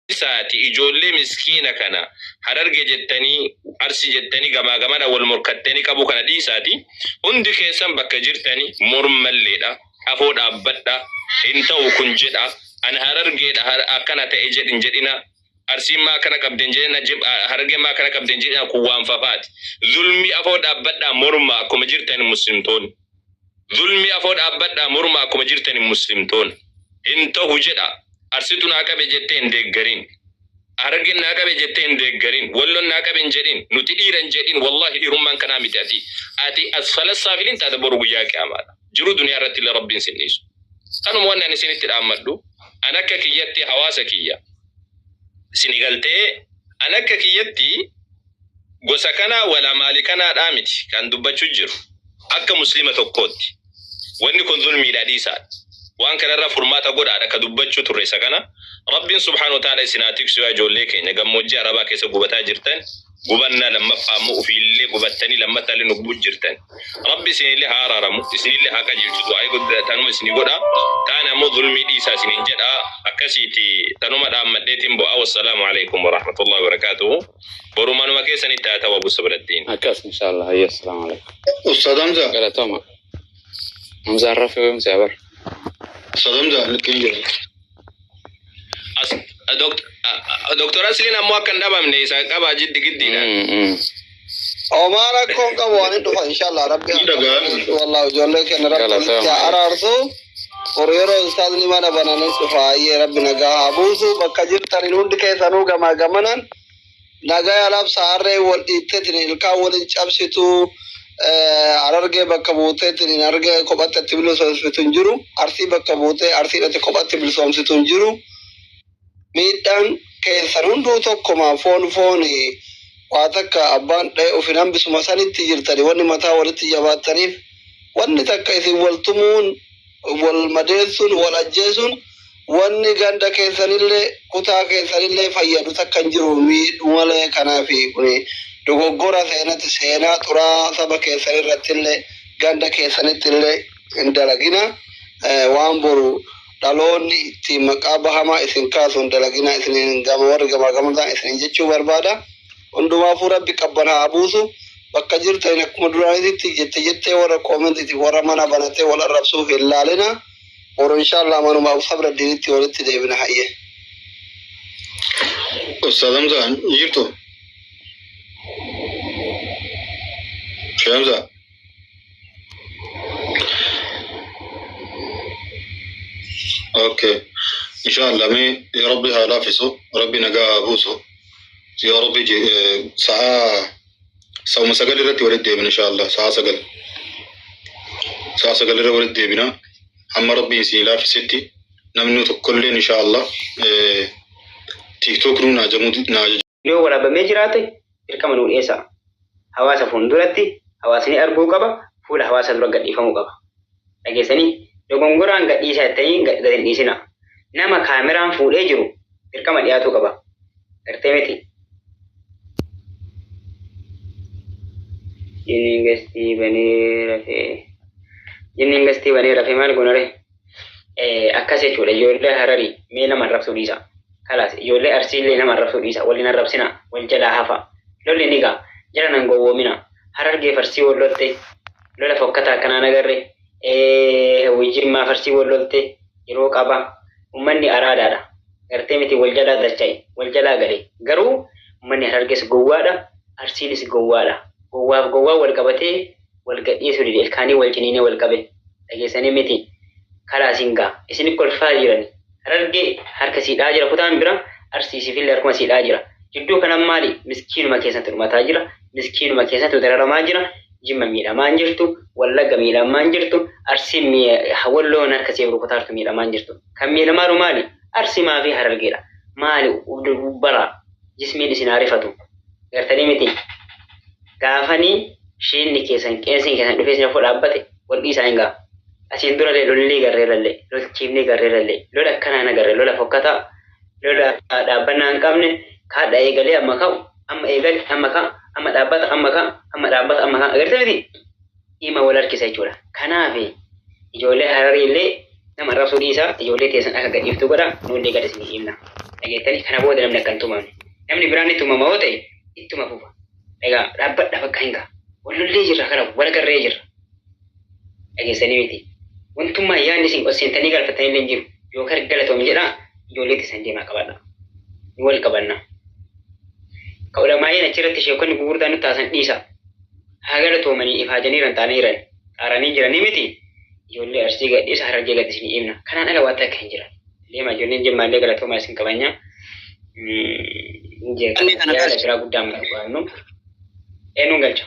Dhiisaati ijoollee miskiina kana Hararge jettanii Arsi jettanii gamaa gamana wal morkattanii qabuu kana dhiisaati hundi keessan bakka jirtani mormalleedha afoo dhaabbadha hin ta'u kun jedha an Harargeedha akkana ta'e jedhin jedhina Arsiin maa akkana qabde hin jedhina Harargeen maa akkana qabde hin jedhina kun waan fafaati zulmii afoo dhaabbadhaa mormaa akkuma jirtani muslimtoonni. Zulmii afoo dhaabbadhaa mormaa akkuma jirtani muslimtoon. Hin tahu jedha. Arsitu naa qabe jettee hin deeggarin. Harargen naa qabe jettee hin deeggarin. Wallon naa qabe hin jedhin. Nuti dhiira hin jedhin. Wallahi dhiirummaan kanaa miti ati ati asfala saafiliin taata boru guyyaa qiyaamaadha. Jiruu duniyaa irratti illee Rabbiin sin dhiisu. Kanuma wanni ani isinitti dhaammadhu an akka kiyyatti hawaasa kiyya isini galtee an akka kiyyatti Gosa kanaa wala maali kanaadhaa miti kan dubbachu jiru. Akka muslima tokkootti. Wanni kun zulmiidha dhiisaa. Waan kanarra furmaata godhaadha ka dubbachu turre isa kana. Rabbiin subhaanahu wa ta'aala isin haa tiksu yaa ijoollee keenya gammoojjii arabaa keessa gubataa jirtan gubannaa lammaffaa ammoo ufiillee gubattanii lammattaallee nu gubuu jirtan. Rabbi isinillee haa araaramu isinillee haa qajeelchu du'aa'ii guddaa tanuma isinii godha. Taane ammoo zulmii dhiisaa isiniin jedha akkasiiti tanuma dhaammadheetiin bu'a. Wassalaamu alaikum warahmatullahi wabarakaatuhu. Boru manuma keessanitti haa ta'u Abu Sabraddiin. Akkas inshallah hayya assalamu alaikum. Ustaz Hamza. Galatoma. Hamzaan rafee yoom si'a bar. Ustaz Hamza likkiin jira. As Doktor Asliin ammoo akka hin dhabamne isa qabaa jiddi giddiidhaan. Homaa rakkoon qabu waan hin dhufa inshallah rabbi Ni dhaga'a. wallahi ijoollee keenya rabbi Galatoma. walitti haa araarsu. Boru yeroo ustaazni mana bananis dhufa ayyee rabbi nagaa haa buusu bakka jirtaniin hundi keessanuu gamaa gamanaan Nagaya labsa harreen wal dhiitteetiin ilkaan wal hin cabsitu Harargee bakka buuteetiin harargee kophatti atti bilisoomsitu hin jiru Arsii bakka buutee Arsiidhatti kophatti bilisoomsitu hin jiru miidhaan keessan hunduu tokkoma foon fooni waa takka abbaan dha'e of hin hambisuma sanitti jirtani wanni mataa walitti jabaattaniif wanni takka isin wal tumuun wal madeessuun wal ajjeesuun Wanni ganda keessanillee kutaa keessanillee fayyadu takka hin jiru miidhu malee kanaafi kuni dogoggora seenati seenaa xuraa saba keessanirrattillee ganda keessanittillee hin dalagina waan boru dhaloonni ittiin maqaa bahamaa isin kaasu hin dalagina isiniin gama warri gamaa gama ta'an isiniin jechuu barbaada hundumaafuu rabbi qabbana haa buusu bakka jirtaniin akkuma duraanitti jette jettee warra koomentiitiif warra mana banatee wal arrabsuuf hin laalina. Boru inshallah manuma Abu Sabraddiinitti walitti deebina hayyee. Ustaz Hamza ni jirtu? Sheikh Hamza. Okay. Inshallah mee ya Rabbi haa laafisu. Rabbi nagaa haa buusu. Ya Rabbi sa'aa sa'uma 9 irratti walitti deebina inshallah sa'a 9. Sa'a 9 irra walitti deebina. Hamma Rabbiin isinii laaffisetti namni tokkolleen inshaa Allah TikTok nuu naa jamuu naa Yoo waraabamee jiraate dirqama nuu dhiyeessaa. Hawaasa fuulduratti hawaasni arguu qaba, fuula hawaasa dura gadhiifamuu qaba. Dhageessanii? Dogongoraan gadhiisaa jettanii gad hin dhiisinaa. Nama kaameraan fuudhee jiru dirqama dhiyaatuu qaba. Gartee miti? Jinniin gastii banee rafee. Jinniin gastii banee rafee maal goona ree? Akkas jechuudha ijoollee Hararii mee nama arrabsuu dhiisa. Kalaas ijoollee Arsiillee nama arrabsuu dhiisa. Wal hin arrabsinaa. Wal jalaa hafa. Lolli ni ga'a. Jara nan gowwoomina. Harargeef Arsii wal lolte. Lola fokkataa akkanaa hin agarre. Jimmaaf Arsii wal lolte. Yeroo qaba. Ummanni araadaadha. Gartee miti wal jalaa dacha'e. Wal jalaa gale. Garuu ummanni Harargees gowwaadha. Arsiinis gowwaadha. Gowwaaf gowwaan wal qabatee wal gadhiisuu dide. Ilkaanii wal ciniinee wal qabe. Dhageessanii miti. Kalaas hin ga'a. Isin kolfaa jirani. Harargee harka sii dha'aa jira kutaan bira Arsii siifillee harkuma sii dha'aa jira. Jidduu kana maali? Miskiinuma keessantu dhumataa jira. Miskiinuma keessantu dararamaa jira. Jimma miidhamaa hin jirtu. Wallagga miidhamaa hin jirtu. Arsiin Walloon harka siif rukutaartu miidhamaa hin jirtu. Kan miidhamaaru maali? Arsimaa fi Harargeedha. Maali bara jismiin isin haa rifatu. Gartanii miti? Gaafanii shiinni keessan qeensiin keessan dhufee isin afoo dhaabbate wal dhiisaa hin ga'a. Asiin durallee lollee garreerallee lolchiifnee garreerallee lola akkanaa hin agarre lola fokkataa lola dhaabbannaa hin qabne kaadha eegalee amma ka'u amma eegale amma ka'a amma dhaabbata amma ka'a amma dhaabbata amma ka'a agartee miti dhima wal harkisa jechuudha. Kanaaf ijoollee Hararii illee nama arrabsuu dhiisaa ijoollee teessan akka gadhiiftu godha nullee gad isinii dhiibna. Dhageettanii kana booda namni akka hin tumamne. Namni biraan ni tumama yoo ta'e ittuma fufa. Egaa dhaabbadha bakka hin ga'a. Wallollee jirra kana wal garree jirra. Dhageessanii miti. Wantummaa yaadni isin ol seentanii galfatanii illee hin jiru. Yookaan galatoom jedhaa ijoolleetti isan deemaa qabadha. Ni wal qabanna. Ka ulamaayeen achirratti sheekonni gurguddaan nutti haasan dhiisa. Haa galatoomanii ifaajaniiran taaniiran xaaranii jiranii miti. Ijoollee Arsii gadhiisa Harargee gadhiis ni himna. Kanaan ala waan takka hin jiran. Deema ijoolleen Jimmaallee galatoomaa isin kabanya. Inni kana Yaada galcha. biraa guddaan barbaannu. Eenyuun galcha?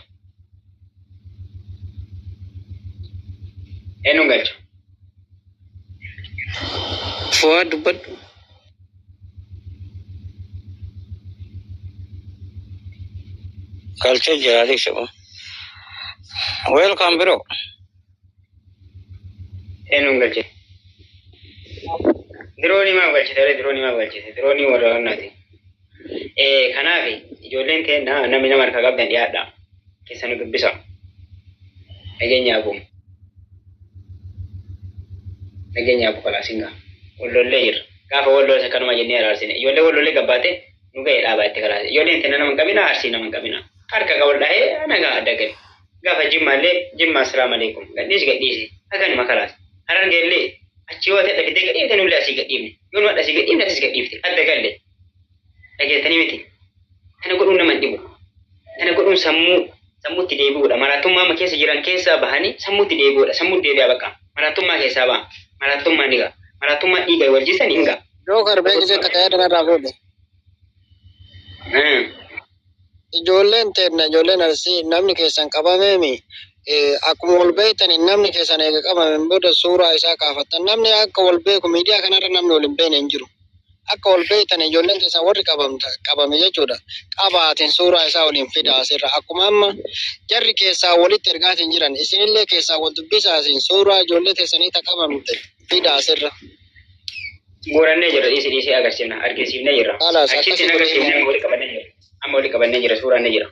Eenyuun galcha? Fu'aad dubbadhu. Galchee jira Alex. Welcome bro. Eenyuun galche? Diroonii maaf galchite? Diroonii maaf galchite? Diroonii warra wannaati. Kanaaf ijoolleen teenna namni nama harkaa qabdan dhiyaadha. Keessa nu dubbisa. Nageenya abu. Nageenya abu kalaasinga. Wallollee jirra. Gaafa wallollee isa kanuma jennee araarsine. Ijoollee wallollee gabbaate nu ga'ee dhaabaa itti kalaase. Ijoolleen teenna nama hin qabina arsii nama hin qabina. Harka wal dhahee nagaa adda gale. Gaafa jimmaallee jimmaa assalaamu alaikum. Gadhiisi gadhiisi. Haganuma kalaase. Harargeellee achi yoo ta'e fidee gadhiifte nullee asii gadhiifne. Yoo nu asii gadhiifne asis gadhiifte. Adda galle. Dhageettanii miti. Kana godhuun nama hin dhibu. Kana godhuun sammuu sammuutti deebi'uudha. Maraattummaa amma keessa jiran keessaa bahanii sammuutti deebi'uudha. Sammuutti deebi'a bakka. Maraattummaa keessaa ba'a. Maraattummaa ni ga'a. Maraattummaa dhiiga wal jiisan hin ga'a. Jookar beeksise takka yaada narraa fuudhe. Ijoolleen teenna ijoolleen Arsii namni keessan qabameemi. Akkuma wal beektan namni keessan eega qabameen booda suuraa isaa kaafattan namni akka wal beeku miidiyaa kanarra namni wal hin beekne hin jiru. Akka wal beektan ijoolleen keessan warri qabame jechuudha. Qabaatiin suuraa isaa waliin fida asirra. Akkuma amma jarri keessaa walitti ergaatiin jiran isinillee keessaa wal dubbisaatiin suuraa ijoollee keessanii ta qabamte fida asirra. Guurannee jirra dhiisi dhiisee agarsiifna argisiifnee jirra. Kalaas Achitti akkasii hin agarsiifne amma walii qabannee jirra. Amma walii qabannee jira suuraan ni jira.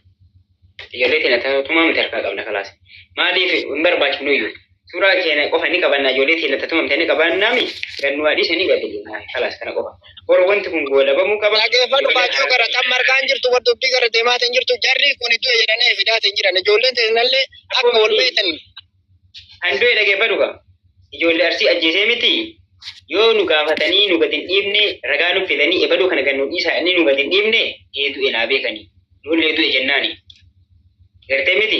Ijoollee teenya taatumaa miti harkaa qabna kalaas. Maaliif hin barbaachifnu iyyuu? Suuraa keenya qofa ni qabanna ijoollee teenya taatumamte ni qabannaami gannu adhiisa ni gadi kalaas kana qofa. Hor wanti kun goolabamuu qaba. Dhageeffadhu baachuu gara kan margaan jirtu war dubbii gara deemaatiin jirtu jarri kun du'e jedhanii fidaatiin jiran ijoolleen teennallee akka wal beektan. Kan du'e dhageeffadhu gaa. Ijoollee Arsii ajjeesee miti. Yoo nu gaafatanii nu gadi hin dhiifne ragaa nu fidanii ebaluu kana gannu dhiisaa inni nu gadi hin dhiifne ee du'e naa beekanii. Nullee du'e jennaani. Gartee miti.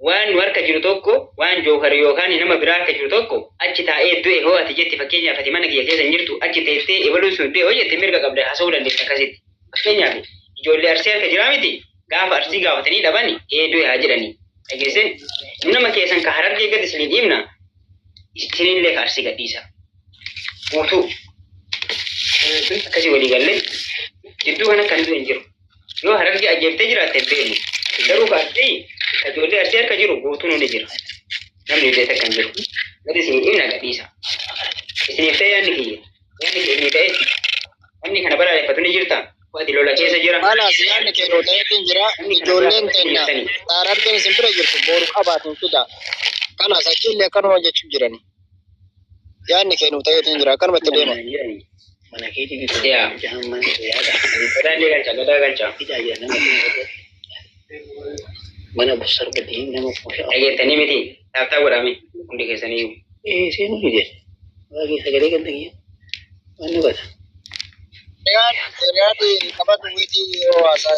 Waan nu harka jiru tokko waan jookar yookaan nama biraa harka jiru tokko achi taa'ee du'e hoo ati jetti fakkeenyaaf ati mana kiyya keessa hin jirtu achi teessee ebaluun sun du'e hoo jette mirga qabda haasa'uu dandeessa akkasitti. Fakkeenyaaf ijoollee Arsii harka jiraa miti gaafa Arsii gaafatanii dhaban ee du'e haa jedhanii. Dhageessee nama keessan ka Harargee gadi isinii dhiibna isinillee ka Arsii gadhiisa. Guutuu akkasii walii gallee jidduu kana kan du'e hin jiru. Yoo Harargee ajjeeftee jiraatte hin beeknu. Garuu ka Arsii ka ijoollee Arsii harka jiru guutuun hundi jira. Namni illee takka hin jiru. Gadi isinii dhiibna gadhiisa. Isiniif ta'e yaadni kiyya. Yaadni kiyya isinii ta'e. Namni kana balaaleffatu ni jirta. Ati lola keessa jira. Kalaas yaadni keenya ta'eetiin jira ijoolleen teenna Harargeen isin bira jirtu boru qabaatiin fida. Kalaas achiillee akkanuma jechuun jirani. Yaadni keenya ta'eetiin jira akkanumatti deema. Yaa. Gadaallee galcha gadaa galcha. Dhageettanii miti. Taaftaa godhame hundi keessanii. Riyaadhi qabatu wiitii yeroo haasaa.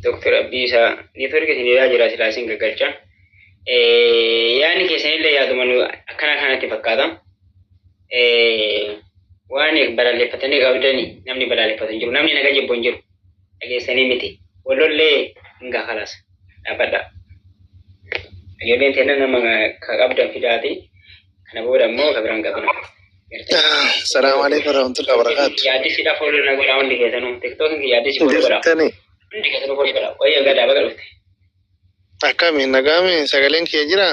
Doktor Abdiisaa neetwoorkii isin ilaa jira silaa isin gaggalcha. Yaadni keessanillee yaaduma nu akkana kanatti fakkaata. Waan balaaleffatanii qabdani namni balaaleffatu hin jiru. Namni naga jibbu hin jiru. Dhageessanii miti. Wallollee hin gaa kalaas. Dhaabbadha. Ijoolleen teenya nama ka qabdan fidaati. Kana booda immoo ka biraan qabna. Salaamu alaikum warahmatullahi wabarakatuh. Yaaddisiidha fooloo na godhaa hundi keessanuu. Tiktookin yaaddisi fooloo godhaa. Jirtani Hundi keessanuu fooloo godhaa. Wayya gadaa baga dhufte. akkami nagaame sagaleen kee jira?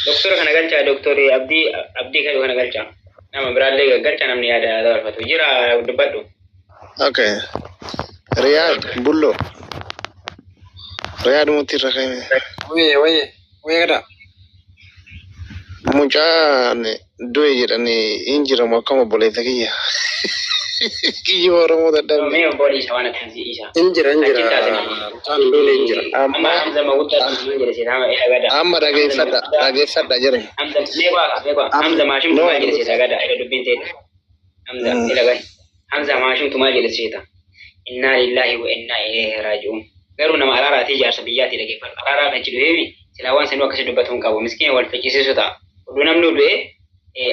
Doktora kana galchaa doktori Abdii Abdii kadhu kana galchaa. Nama biraallee gaggalchaa namni yaada dabarfatu. Jira dubbadhu. Okay. Riyaad Bullo. Riyaad mootii irra ka'ime. Wayye wayye wayye gada. Mucaan Du'e jedhanii hin jiramu akkam obboleessa kiyya. Kiyya Oromoo dadhabne. Mee obboleessa isa waan akkasii isa. Hin jira hin jira. Achi taasisa. Mucaan duune hin jira. Amma Amma Hamza maguddaa maal jedhe seeta amma ila gada. amma dhageeffadha dhageeffadha jedhe. Hamza mee waa mee waa Hamza maashimtu No. maal jedhe seeta gada ila dubbiin seeta. Hamza ila gada. Hamza maashimtu maal jedhe seeta. Innaa lillahi wa innaa ilayhi raaji'uun. Garuu nama araaraatii jaarsa biyyaatii dhageeffadhu. Araaraa kan jedhu heemi silaa waan sanuu akkasi dubbatu hin qabu. Miskiina wal ficcisiisu ta'a. Oduu namni du'e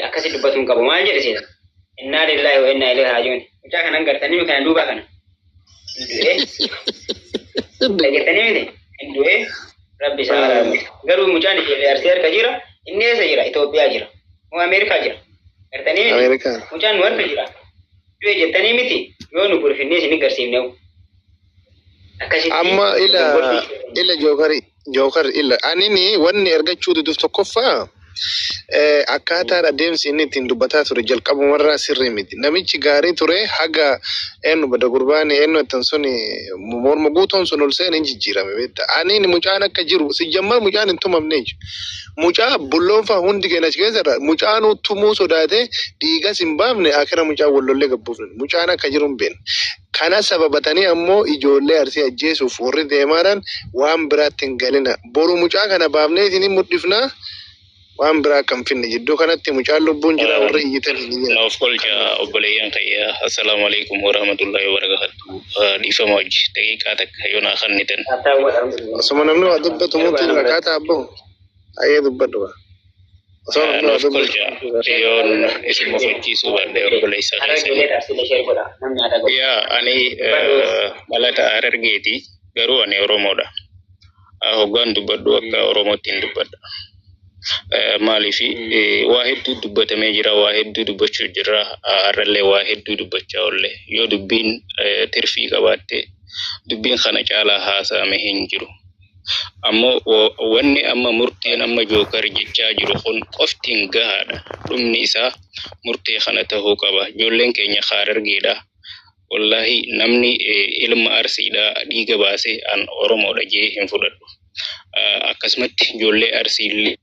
akkasi dubbatu hin qabu. Maal jedhe seeta. Innaa lillahi wa innaa ilayhi raaji'uun. Mucaa kanan gartanii kana duuba kana. Du'e dhageessanii miti. Hin du'e rabbi isaa araarame. Garuu mucaan ijoollee Arsii harka jira. Inni eessa jira? Itoophiyaa jira. Moo Ameerikaa jira. Gartanii miti. Ameerikaa. Mucaan nu harka jira. Du'e jettanii miti. Yoo nu gurfinnee isin garsiifne. Akkasitti. Amma ila ila jookari jookari ila anini wanni ergachuu duduuf tokkoffaa akkaataan adeemsi inni ittiin dubbataa ture jalqabumarraa sirrii miti. Namichi gaarii ture haga eenyu bada gurbaani eenyu ittiin sun morma guutuun sun ol seen hin jijjiirame beekta. Anini mucaan akka jiru si jammar mucaan hin tumamne jechuudha. Mucaa bulloonfaa hundi keenya achi keessa irra mucaanuu tumuu sodaatee dhiigas hin baafne akira mucaa wallollee gabbuufne mucaan akka jiru hin beekne. Kana sababatanii ammoo ijoollee Arsii ajjeesuuf warri deemaadhaan waan biraatti hin galina. Boru mucaa kana baafnee isin mul'ifnaa waan biraa akka hin finne jidduu kanatti mucaan lubbuun jira warri iyyitan hin jira. Naaf kolcha obboleeyyan kiyya assalaamu alaikum warahmatullahi wabarakatuh. Dhiifama wajji daqiiqaa takka yoo naa kennitan. Osuma namni waa dubbatu mutu jira akkaataa abbahu. Ayyee dubbadhu ba. Osoo namni waa Naaf dubbatu. kolcha yoon isin mufachiisuu baadhe obboleessa keessanii. Yaa ani dhalata Harargeeti garuu ani Oromoodha. Hoggaan dubbadhu akka Oromootti hin dubbadha. Maaliifi waa hedduu dubbatamee jira, waa hedduu dubbachuu jira, har'allee waa hedduu dubbachaa oolle. Yoo dubbiin tirfii qabaatte dubbiin kana caalaa haasa'ame hin jiru. Ammoo wanni amma murteen amma jookar jechaa jiru kun qoftiin gahaadha. Dhumni isaa murtee kana tahuu qaba. Ijoolleen keenya Harargeedha. Wallahi namni ilma Arsiidha dhiiga baasee an Oromoodha jee hin fudhadhu. Akkasumatti ijoollee Arsiillee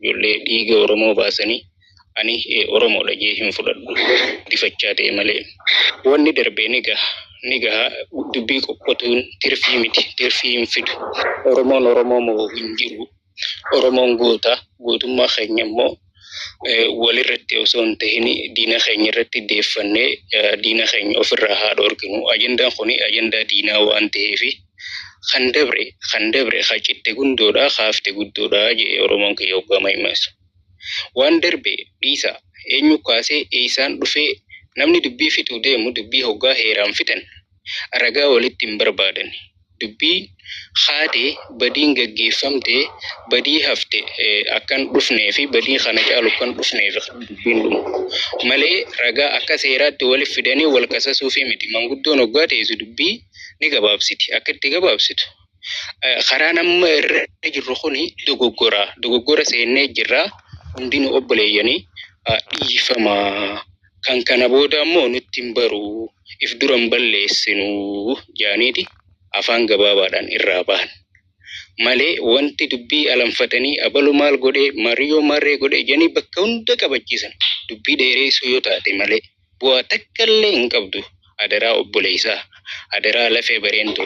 ijoollee dhiiga Oromoo baasanii ani Oromoodha jee hin fudhadhu. Difachaa ta'e malee. Wanni darbee ni gaha. Ni gaha dubbii qoqqotuun tirfii miti. Tirfii hin fidu. Oromoon Oromoo moo hin jiru. Oromoon goota. Gootummaa keenya immoo walirratti osoo hin tahin diina keenya irratti deeffannee diina keenya ofirraa haa dhorkinu. Ajandaan kuni ajandaa diinaa waan ta'eefi kan dabre kan dabre hacitte gundoodhaa kaafte guddoodhaa jedhe Oromoon kiyya hoggaama himasu. Waan darbe dhiisa eenyu kaasee eessaan dhufee namni dubbii fixuu deemu dubbii hoggaa heeraan fixan ragaa walitti hin barbaadan. Dubbii haatee badiin gaggeeffamtee badii hafte akkan dhufnee fi badii kana caalu kan dhufnee fi dubbiin dhumu malee ragaa akka seeraatti waliif fidanii wal kasasuufi miti. Manguddoon hoggaa teessu dubbii ni gabaabsiti. Akka itti gabaabsitu karaan amma irra jirru kuni dogoggora. Dogoggora seennee jirra. Hundinuu obboleeyyanii dhiifamaa. Kan kana booda ammoo nutti hin baru. If dura hin balleessinuu jaaniiti afaan gabaabaadhaan irraa bahan. Malee wanti dubbii alanfatanii abalu maal godhee mariyoo marree godhee jedhanii bakka hunda qabachiisan dubbii dheereessuu yoo taate malee bu'aa takka illee hin qabdu. Adaraa obboleessaa, adaraa lafee bareentu,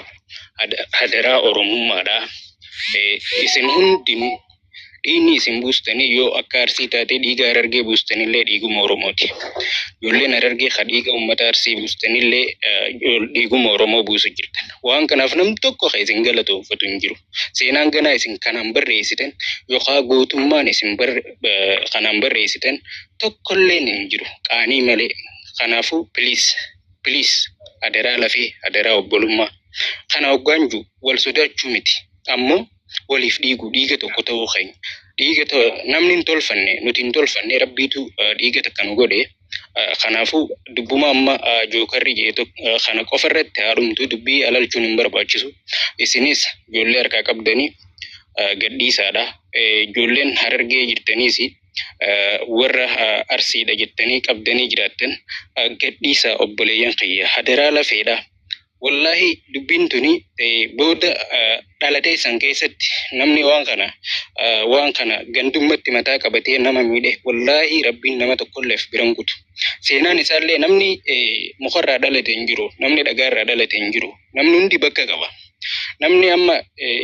adaraa Oromummaadhaa. Isin hundinuu dhiigni isin buustanii yoo akka Arsii taate dhiiga Harargee buustanillee dhiiguma Oromooti. Ijoolleen Harargee ka dhiiga uummata Arsii buustanillee dhiiguma Oromoo buusu jirtan. Waan kanaaf namni tokko ka isin galatoonfatu hin jiru. Seenaan ganaa isin kanaan barreessitan yookaan gootummaan isin kanaan barreessitan tokkolleen hin jiru. Qaanii malee. Kanaafuu please please adaraa lafee adaraa obbolummaa. Kana hoggaan jiru wal sodaachuu miti. Ammoo waliif dhiigu dhiiga tokko ta'uu keenya. Dhiiga namni hin tolfanne nuti hin tolfanne rabbiitu dhiiga takka nu godhe. Kanaafuu dubbuma amma jookarri jee kana qofa irratti haadhumtu dubbii alalchuun hin barbaachisu. Isinis ijoollee harkaa qabdanii gadhiisaadha. Ijoolleen Harargee jirtaniis warra Arsiidha jettanii qabdanii jiraattan gadhiisaa obboleeyyan kiyya. Hadaraa lafeedha. Wallaahi dubbiin tuni booda dhalatee san keessatti namni waan kana waan kana gandummatti mataa qabatee nama miidhe, wallaahi Rabbiin nama tokkolleef biran kutu. Seenaan isaallee, namni mukarraa dhalate hin jiru, namni dhagaarraa dhalate hin jiru, namni hundi bakka qaba. Namni amma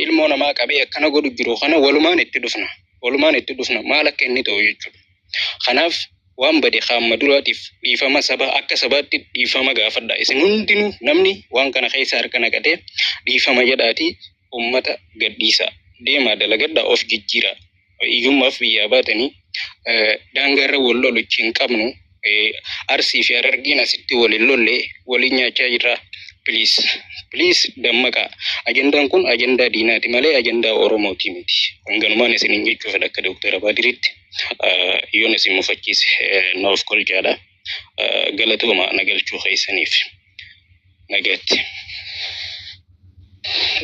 ilmoo namaa qabee akkana godhu jiru kana walumaan itti dhufna. Walumaan itti dhufna, maal akka inni ta'u jechuudha. Kanaaf waan bade qaama duraatiif dhiifama saba akka sabaatti dhiifama gaafadha. Isin hundinuu namni waan kana keessa harka naqatee dhiifama jedhaati ummata gadhiisa. Deemaa dalagadhaa, of jijjiira. Hiyyummaaf biyyaa baatanii daangaarra wal lolu hin qabnu. Arsii fi Harargeen asitti waliin lollee waliin nyaachaa jirra. Please, please, dammaqaa. Ajandaan kun ajandaa diinaati malee ajandaa Oromooti miti. Hanganumaan isiniin jechuu fedha akka Dooktar Abaadiritti. Yoon isin mufachiise noof kolchaadha. Galatooma na galchuu keessaniif. Nagaatti.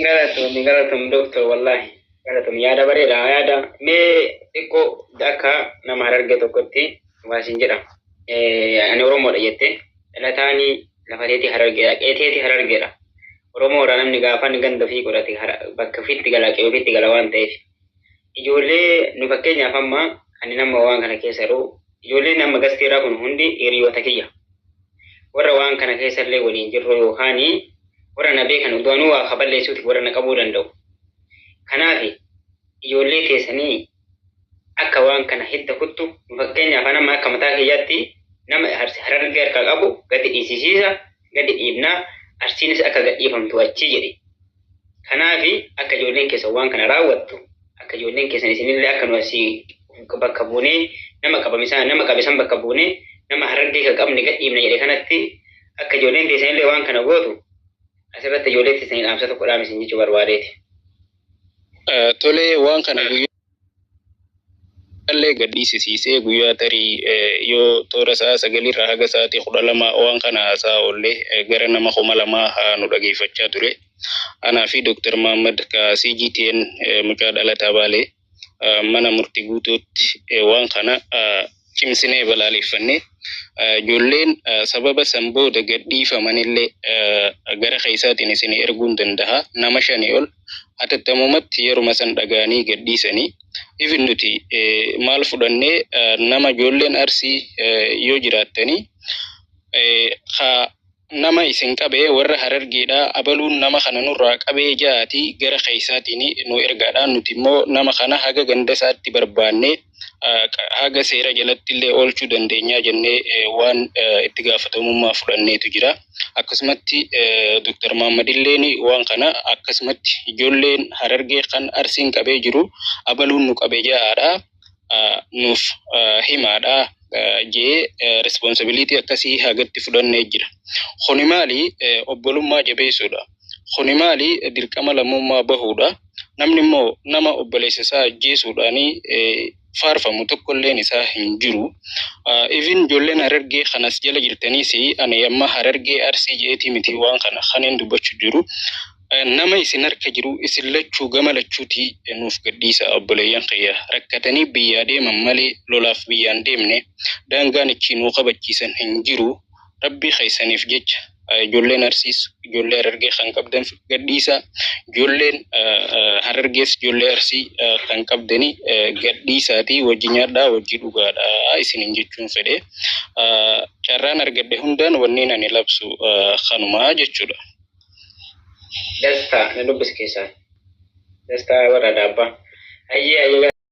Galatoomii, galatoom doctor, wallaahi galatoom, yaada bareeda yaada. Mee xiqqoo akka nama Harargee tokkotti waa isin jedha. Ani Oromoodha jette, dhalataanii lafa teetii Harargeedha, qeeteetii Harargeedha. Oromoodha namni gaafa inni ganda ofii godhate bakka ofiitti gala, qe'ee ofiitti gala waan ta'eef. Ijoollee nu fakkeenyaaf amma ani nama waan kana keessa jiru, ijoolleen amma gasteeraa kun hundi hiriyoota kiyya. Warra waan kana keessa illee waliin jirru yookaan warra na beekan utuu waa kaballeessuuti warra na qabuu danda'u. Kanaaf ijoollee keessanii akka waan kana hidda kuttu, fakkeenyaaf nama akka mataa kiyyaatti nama Harargee harkaa qabu gadi dhiisisiisa, gadi dhiibnaa, Arsiinis akka gadhiifamtu achii jedhe. Kanaaf akka ijoolleen keessan waan kana raawwattu, akka ijoolleen keessan isinillee akka nu asii bakka buunee nama qabamisaa nama qabisan bakka buunee nama Harargee kan qabne gadhiibna jedhe kanatti akka ijoolleen teessanillee waan kana gootu, asirratti ijoollee teessanii dhaamsa tokko dhaamisin jechuu barbaadeeti. Tolee, waan kana guyyaa illee gadhiisisiisee guyyaa tarii yoo toora sa'a 9rraa haga sa'aatii 12 waan kana haasaa oollee gara nama 2000 haa nu dhageeffachaa ture. Anaa fi Dooktar Mahammad ka CGTN mucaa dhalataa Baalee mana murtii guutuutti waan kana cimsinee balaaleffannee, ijoolleen sababa san booda gadhiifamanillee gara keessaatiin isin erguun danda'a, nama shanii ol hatattamumatti yeruma san dhaga'anii gadhiisanii. Ifin nuti maal fudhannee, nama ijoolleen Arsii yoo jiraattanii ka nama isin qabee warra Harargeedhaa abaluun nama kana nurraa qabee ja'aatii gara keessaatiin nu ergaadha. Nuti immoo nama kana haga ganda isaatti barbaannee haga seera jalatti illee oolchuu dandeenyaa jennee waan itti gaafatamummaa fudhanneetu jira. Akkasumatti Dr. Mahammad illeen waan kana akkasumatti ijoolleen Harargee kan Arsiin qabee jiru abaluun nu qabee ja'aadha, nuuf himaadha jee responsibility akkasii hagatti fudhannee jira. Kuni maali? Obbolummaa jabeessuudha. Kuni maali? Dirqama lammummaa bahuudha. Namni immoo nama obboleessa isaa ajjeesuudhaani faarfamu tokkolleen isaa hin jiru. Even ijoolleen Harargee kanas jala jirtaniis, ani amma Harargee Arsii jeetii miti waan kana kanin dubbachuu jiru. Nama isin harka jiru isin lachuu gama lachuutii nuuf gadhiisa, obboleeyyan kiyya. Rakkatanii biyyaa deeman malee lolaaf biyyaan deemne, daangaan ichi nuu kabachiisan hin jiru. Rabbii keessaniif jecha ijoolleen Arsiis ijoollee Harargee kan qabdan gadhiisa, ijoolleen Harargees ijoollee Arsii kan qabdanii gadhiisaatii wajji nyaadhaa, wajji dhugaadhaa isiniin jechuun fedhe. Carraan argadhe hundaan wanneen ani labsu kanumaa jechuudha. Dastaa na dubbis keessaa. Dastaa warra daabbaa. Hayyee, hayyee.